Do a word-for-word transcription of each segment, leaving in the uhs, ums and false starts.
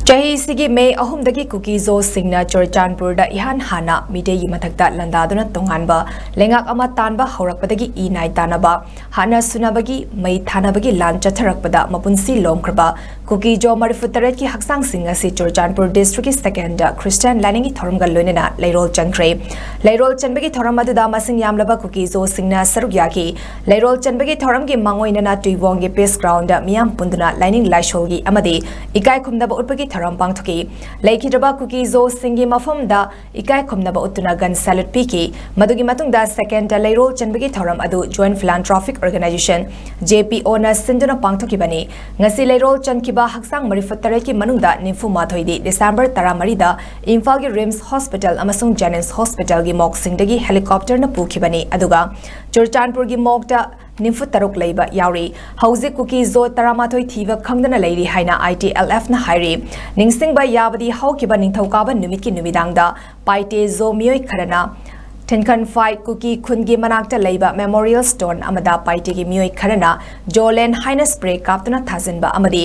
ꯆꯍꯤꯁꯤꯒꯤ ꯃꯦ ꯑꯍꯨꯝꯗꯒꯤ ꯀꯨꯀꯤ ꯖꯣꯁꯤꯡꯅ ꯆꯨꯔꯆꯥꯟꯄꯨꯔꯗ ꯏꯍꯥꯟ ꯍꯥꯟꯅ ꯃꯤꯇꯩꯒꯤ ꯃꯊꯛꯇ ꯂꯥꯟꯗꯥꯗꯨꯅ ꯇꯣꯉꯥꯟꯕ ꯂꯩꯉꯥꯛ ꯑꯃ ꯇꯥꯟꯕ ꯍꯧꯔꯛꯄꯗꯒꯤ ꯏ ꯅꯥꯏ ꯇꯥꯅꯕ, ꯍꯥꯠꯅ ꯁꯨꯅꯕꯒꯤ, ꯃꯩ ꯊꯥꯅꯕꯒꯤ ꯂꯥꯟ ꯆꯠꯊꯔꯛꯄꯗ ꯃꯄꯨꯟꯁꯤ ꯂꯣꯝꯈ꯭ꯔꯕ ꯀꯨꯀꯤ ꯖꯣ ꯃꯔꯤꯐꯨ ꯇꯔꯦꯠꯀꯤ ꯍꯛꯆꯥꯡꯁꯤꯡ ꯑꯁꯤ ꯆꯨꯔꯆꯥꯟꯄꯨꯔ ꯗꯤꯁꯇ꯭ꯔꯤꯛꯀꯤ ꯁꯦꯀꯦꯟꯗ ꯈ꯭ꯔꯤꯁꯇꯤꯌꯥꯟ ꯂꯥꯏꯅꯤꯡꯒꯤ ꯊꯧꯔꯝꯒ ꯂꯣꯏꯅꯅ ꯂꯩꯔꯣꯜ ꯆꯟꯈ꯭ꯔꯦ꯫ ꯂꯩꯔꯣꯜ ꯆꯟꯕꯒꯤ ꯊꯧꯔꯝ ꯑꯗꯨꯗ ꯃꯁꯤꯡ ꯌꯥꯝꯂꯕ ꯀꯨꯀꯤ ꯖꯣꯁꯤꯡꯅ ꯁꯔꯨꯛ ꯌꯥꯈꯤ꯫ ꯂꯩꯔꯣꯜ ꯆꯟꯕꯒꯤ ꯊꯧꯔꯝꯒꯤ ꯃꯥꯡꯑꯣꯏꯅꯅ ꯇꯨꯏꯕꯣꯡꯒꯤ ꯄꯤꯁ ꯒ꯭ꯔꯥꯎꯟꯗ ꯃꯤꯌꯥꯝ ꯄꯨꯟꯗꯨꯅ ꯂꯥꯏꯅꯤꯡ ꯂꯥꯏꯁꯣꯜꯒꯤ ꯑꯃꯗꯤ ꯏꯀꯥꯏ ꯈꯨꯝꯅꯕ ꯎꯠꯄꯒꯤ ꯊꯧꯔꯝ ꯄꯥꯡꯊꯣꯛꯈꯤ꯫ ꯂꯩꯈꯤꯗ꯭ꯔꯕ ꯀꯨꯀꯤ ꯖꯣꯁꯤꯡꯒꯤ ꯃꯐꯝꯗ ꯏꯀꯥꯏ ꯈꯨꯝꯅꯕ ꯎꯠꯇꯨꯅ gun salute ꯄꯤꯈꯤ꯫ ꯃꯗꯨꯒꯤ ꯃꯇꯨꯡꯗ ꯁꯦꯀꯦꯟꯗ ꯂꯩꯔꯣꯜ ꯆꯟꯕꯒꯤ ꯊꯧꯔꯝ ꯑꯗꯨ Joint Philanthropic Organization, J P O ꯅ ꯁꯤꯟꯗꯨꯅ ꯄꯥꯡꯊꯣꯛꯈꯤꯕꯅꯤ꯫ ꯉꯁꯤ ꯂꯩꯔꯣꯜ ꯆꯟꯈꯤꯕ ꯍꯛꯆꯥꯡ ꯃꯔꯤꯐꯨ ꯇꯔꯦꯠꯀꯤ ꯃꯅꯨꯡꯗ ꯅꯤꯐꯨ ꯃꯥꯊꯣꯏꯗꯤ ꯗꯤꯁꯦꯝꯕꯔ ꯇꯔꯥꯃꯔꯤꯗ ꯏꯝꯐꯥꯜꯒꯤ ꯔꯤꯝꯁ ꯍꯣꯁꯄꯤꯇꯥꯜ ꯑꯃꯁꯨꯡ ꯖꯦꯅꯤꯝꯁ ꯍꯣꯁꯄꯤꯇꯥꯜꯒꯤ ꯃꯣꯔꯒꯁꯤꯡꯗꯒꯤ ꯍꯦꯂꯤꯀꯣꯞꯇꯔꯅ ꯄꯨꯈꯤꯕꯅꯤ, ꯑꯗꯨꯒ ꯆꯨꯔꯆꯥꯟꯄꯨꯔꯒꯤ ꯃꯣꯔꯒꯇ ꯅꯤꯐꯨ ꯇꯔꯨꯛ ꯂꯩꯕ ꯌꯥꯎꯔꯤ꯫ ꯍꯧꯖꯤꯛ ꯀꯨꯀꯤ ꯖꯣ ꯇꯔꯥꯃꯥꯊꯣꯏ ꯊꯤꯕ ꯈꯪꯗꯅ ꯂꯩꯔꯤ ꯍꯥꯏꯅ I T L F ꯅ ꯍꯥꯏꯔꯤ꯫ ꯅꯤꯡꯁꯤꯡꯕ ꯌꯥꯕꯗꯤ, ꯍꯧꯈꯤꯕ ꯅꯤꯡꯊꯧꯀꯥꯕ ꯅꯨꯃꯤꯠꯀꯤ ꯅꯨꯃꯤꯗꯥꯡꯗ ꯄꯥꯏꯇꯦ ꯖꯣ ꯃꯤꯑꯣꯏ ꯈꯔꯅ ꯊꯤꯟꯈꯟꯐꯥꯏ ꯀꯨꯀꯤ ꯈꯨꯟꯒꯤ ꯃꯅꯥꯛꯇ ꯂꯩꯕ Memorial Stone ꯑꯃꯗ ꯄꯥꯏꯇꯦꯒꯤ ꯃꯤꯑꯣꯏ ꯈꯔꯅ ꯖꯣꯂꯦꯟ ꯍꯥꯏꯅ spray ꯀꯥꯞꯇꯨꯅ ꯊꯥꯖꯤꯟꯕ ꯑꯃꯗꯤ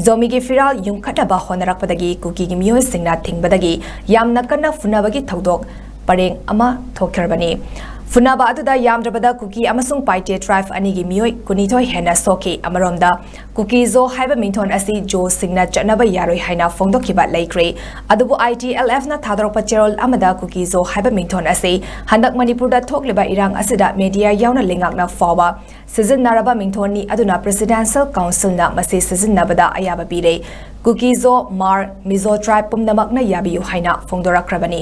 ꯖꯣꯃꯤꯒꯤ ꯐꯤꯔꯥꯜ ꯌꯨꯝꯈꯠꯅꯕ ꯍꯣꯠꯅꯔꯛꯄꯗꯒꯤ ꯀꯨꯀꯤꯒꯤ ꯃꯤꯑꯣꯏꯁꯤꯡꯅ ꯊꯤꯡꯕꯗꯒꯤ ꯌꯥꯝꯅ ꯀꯟꯅ ꯐꯨꯅꯕꯒꯤ ꯊꯧꯗꯣꯛ ꯄꯔꯦꯡ ꯑꯃ ꯊꯣꯛꯈ꯭ꯔꯕꯅꯤ꯫ ꯐꯨꯅꯕ ꯑꯗꯨꯗ ꯌꯥꯝꯗ꯭ꯔꯕꯗ ꯀꯨꯀꯤ ꯑꯃꯁꯨꯡ ꯄꯥꯏꯇꯦ tribe ꯑꯅꯤꯒꯤ ꯃꯤꯑꯣꯏ ꯀꯨꯟꯅꯤꯊꯣꯏ ꯍꯦꯟꯅ ꯁꯣꯛꯈꯤ꯫ ꯑꯃꯔꯣꯝꯗ, ꯀꯨꯀꯤ ꯖꯣ ꯍꯥꯏꯕ ꯃꯤꯡꯊꯣꯟ ꯑꯁꯤ ꯖꯣꯁꯤꯡꯅ ꯆꯠꯅꯕ ꯌꯥꯔꯣꯏ ꯍꯥꯏꯅ ꯐꯣꯡꯗꯣꯛꯈꯤꯕ ꯂꯩꯈ꯭ꯔꯦ꯫ ꯑꯗꯨꯕꯨ I T L F ꯅ ꯊꯥꯗꯣꯔꯛꯄ ꯆꯦꯔꯣꯜ ꯑꯃꯗ ꯀꯨꯀꯤ ꯖꯣ ꯍꯥꯏꯕ ꯃꯤꯡꯊꯣꯟ ꯑꯁꯤ ꯍꯟꯗꯛ ꯃꯅꯤꯄꯨꯔꯗ ꯊꯣꯛꯂꯤꯕ ꯏꯔꯥꯡ ꯑꯁꯤꯗ media ꯌꯥꯎꯅ ꯂꯩꯉꯥꯛꯅ ꯐꯥꯎꯕ ꯁꯤꯖꯤꯟꯅꯔꯕ ꯃꯤꯡꯊꯣꯟꯅꯤ, ꯑꯗꯨꯅ Presidential Council ꯅ ꯃꯁꯤ ꯁꯤꯖꯤꯟꯅꯕꯗ ꯑꯌꯥꯕ ꯄꯤꯔꯦ꯫ ꯀꯨꯀꯤ ꯖꯣ, ꯃꯥꯔ, ꯃꯤꯖꯣ tribe ꯄꯨꯝꯅꯃꯛꯅ ꯌꯥꯕꯤꯌꯨ ꯍꯥꯏꯅ ꯐꯣꯡꯗꯣꯔꯛꯈ꯭ꯔꯕꯅꯤ꯫